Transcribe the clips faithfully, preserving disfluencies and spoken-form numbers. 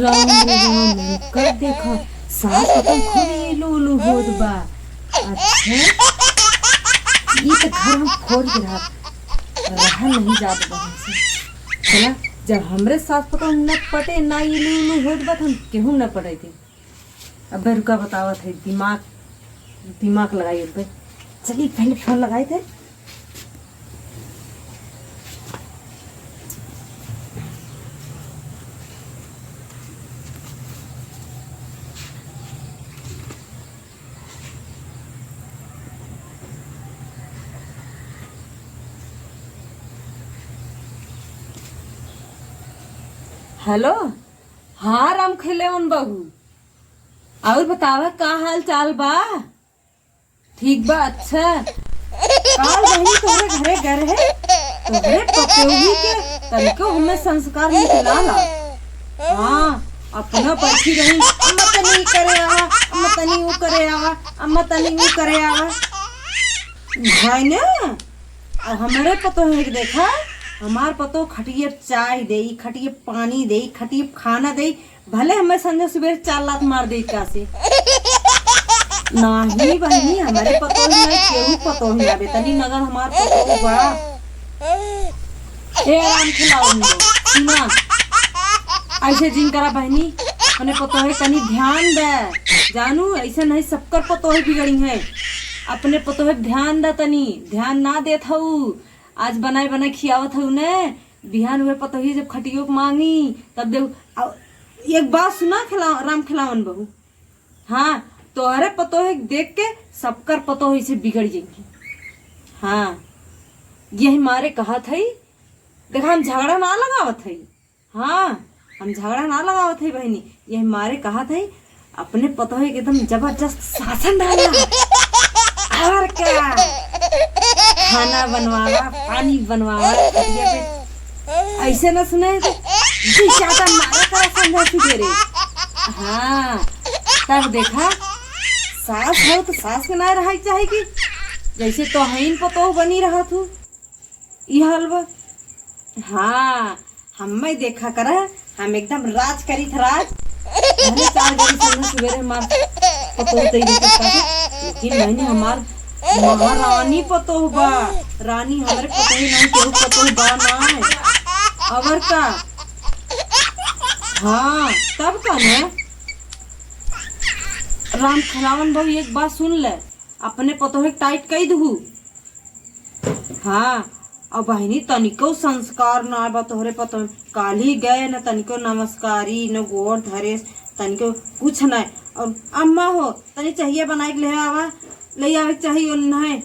राम रे राम, एकर देखा, सास पतोह खूब इलू उलू होत बा। अच्छा, ई त घर हम खोल के रहा, रहा नहीं जात बा हमसे। चला, जब हमरे सास पतोह न पटे, ना इलू उलू होत बा, त हम केहू न पटे थे। अबे रुका, बतावत है, दिमाग, दिमाग लगाई अबे। चली, पहले फोन लगाई थे। हेलो, हाँ राम खिलौन बहू, और बतावा का हाल चाल बा? ठीक बा। अच्छा, काल बहिनी तोहरे घरे गए रहे, तोहरे पतोही के तनिको हमें संस्कार निकला ला। हाँ, अपना बैठी रही, "अम्मा तनी ई करे आवा, अम्मा तनी ऊ करे आवा, अम्मा तनी ऊ करे आवा।" भाई ने, और हमरे पतोह के देखा, हमार पतोह खटिए चाय देई, खटिए पानी देई, खटिए खाना देई, भले हमें संझा सुबेर चार लात मार देई का से। नाही बहिनी, हमरे पतोह नहीं, केहू पतोह ना बे, तनी नगर हमार पतोह बा। ए राम खिलावन बहू, सुना, ऐसे जिन करा बहिनी, अपने पतोहे तनी ध्यान दे। जानू, ऐसे नहीं सबकर पतोहे बिगड़ी है। अपने पतोहे ध्यान दे तनी, ध्यान ना देत हऊ। आज बनाए बनाए खियावत हऊ ने, बिहान हुए पतोही जब खटियो के मांगी, तब देऊ। आ, एक बात सुना खिला-, राम खिलावन बहू, हाँ, तोहरे पतोहे देख के सबकर पतोह ऐसे बिगड़ जाएंगी। हाँ, यही मारे कहत हई, देखा हम झगड़ा ना लगावत हई। हाँ, हम झगड़ा ना लगावत हई बहिनी, यही मारे कहत हई, अपने पतोहे के एकदम जबरदस्त शासन डाला। और क्या, खाना बनवावा, पानी बनवावा, खटिया पे ऐसे न सुने तो जी चाहता मारा करा संझा सुबेरे। हाँ, तब देखा, सास हो तो सास के ना रहा चाहे कि जैसे तोहइन पतोह बनी रहा तू, ई हाल बा। हाँ, हम्मे देखा करा, हम एकदम राज करी थ राज। भले चार घड़ी संझा सुबेरे हमार पतोह तैयार करता है, लेकिन बहनी हमार महारानी पतोह बा, रानी हमरे पतोह नहीं, केहू पतोह बा ना। और का? हाँ, तब का ने? राम खिलावन बहू, एक बात सुन ले, अपने पतोह के टाइट कई दहू। हाँ, अब बहिनी तनिको संस्कार ना बा तोहरे पतोह। काल्हि गए न तनिको नमस्कारी, न गोड़ धरे, तनिको कुछ ना। और अम्मा हो, तनी चाहिए बनाए के ले आवा, ले आवे के चाहिए उन्हें।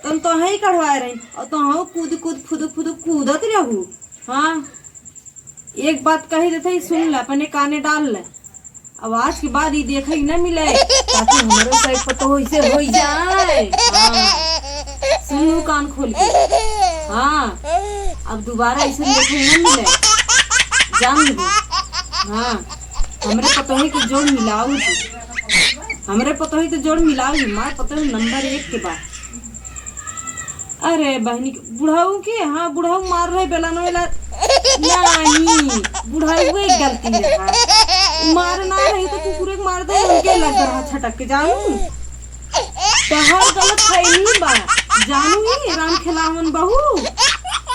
तन तो ही कढ़वाए रही और तो हाँ कूद कूद फुदुक फुदुक कूदत रहू। हाँ, एक बात कही देते ही सुन ले, अपने काने डाल ले। अब आज के बाद ई देखे न मिले, ताकि हमरो साइड पर तो ऐसे हो जाए। हाँ, सुन लू कान खोल के। हाँ, अब दोबारा ऐसे देखे न मिले, जान लू। हाँ, हमरे पतोहे के जोड़ मिलाऊ जी, हमरे पतोहे के जोड़ मिलाऊ जी, मार पतोहे नंबर एक के बा। अरे बहनी के, बुढ़ऊ के, हाँ, बुढ़ऊ मार रहे बेलन वेला। नहीं, बुढ़ऊ एक गलती रहा। उ मार ना रही तो कुकुरे के मार दे, उनके लग रहा छटक के, जानू। तहर गलत फहमी बा, जानू ही राम खिलावन बहू।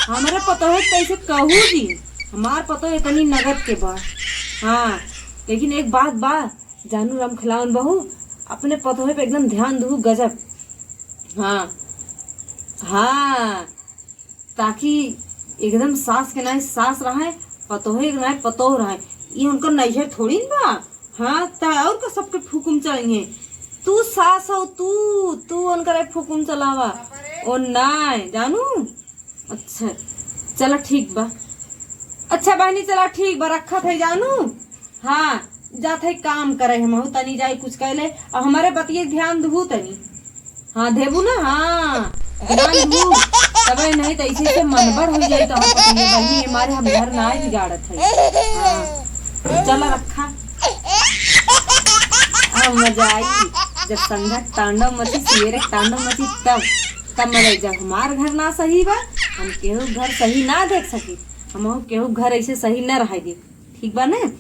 हमरे पतोहे कैसे कहू जी, हमार पतोह इतनी नगद के बा। हाँ, लेकिन एक बात बा, जानू राम खिलावन बहू, अपने पतोहे पे एकदम ध्यान दहू, गजब। हाँ, हाँ, ताकि एकदम सास के नाई सास रहे, पतोहे के नाई पतोह रहे। ये उनकर नैहर थोड़ी न बा। हाँ, त और का सबके फुकुम चलेंगे। तू सास हो, तू, तू उनकर फुकुम चलावा। ओ नाई, जानू, अच्छा, चला ठीक बा। अच्छा बहनी, चला ठीक बा, रखत है जानू। हाँ, जात है काम करे, हमहू तनी जाई कुछ कैले। अब हमारे बतिये ध्यान दहू तनी। हाँ, देबू ना, हाँ, ध्यान दहू। तबे नहीं तो ऐसे ऐसे मनबड़ हो जाई तो हम पतंगे बहनी, हमारे हम घर ना बिगाड़त है। हाँ, चला रखा। अब मजा आई, जब संझा के तांडव मची, सवेरे के तांडव मची, तब, तब मजा आई। जब हमार घर ना सही बा, हम केहू घर सही ना देख सकी, हम केहू घर ऐसे सही ना रहे दे, ठीक बा ना?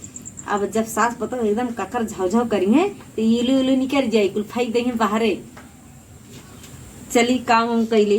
अब जब सास पतोह एकदम ककर झौझौ करी हैं, तो इलू इलू निकल जाई, कुल फेंक दे हैं बाहरे। चली काम उम कैली,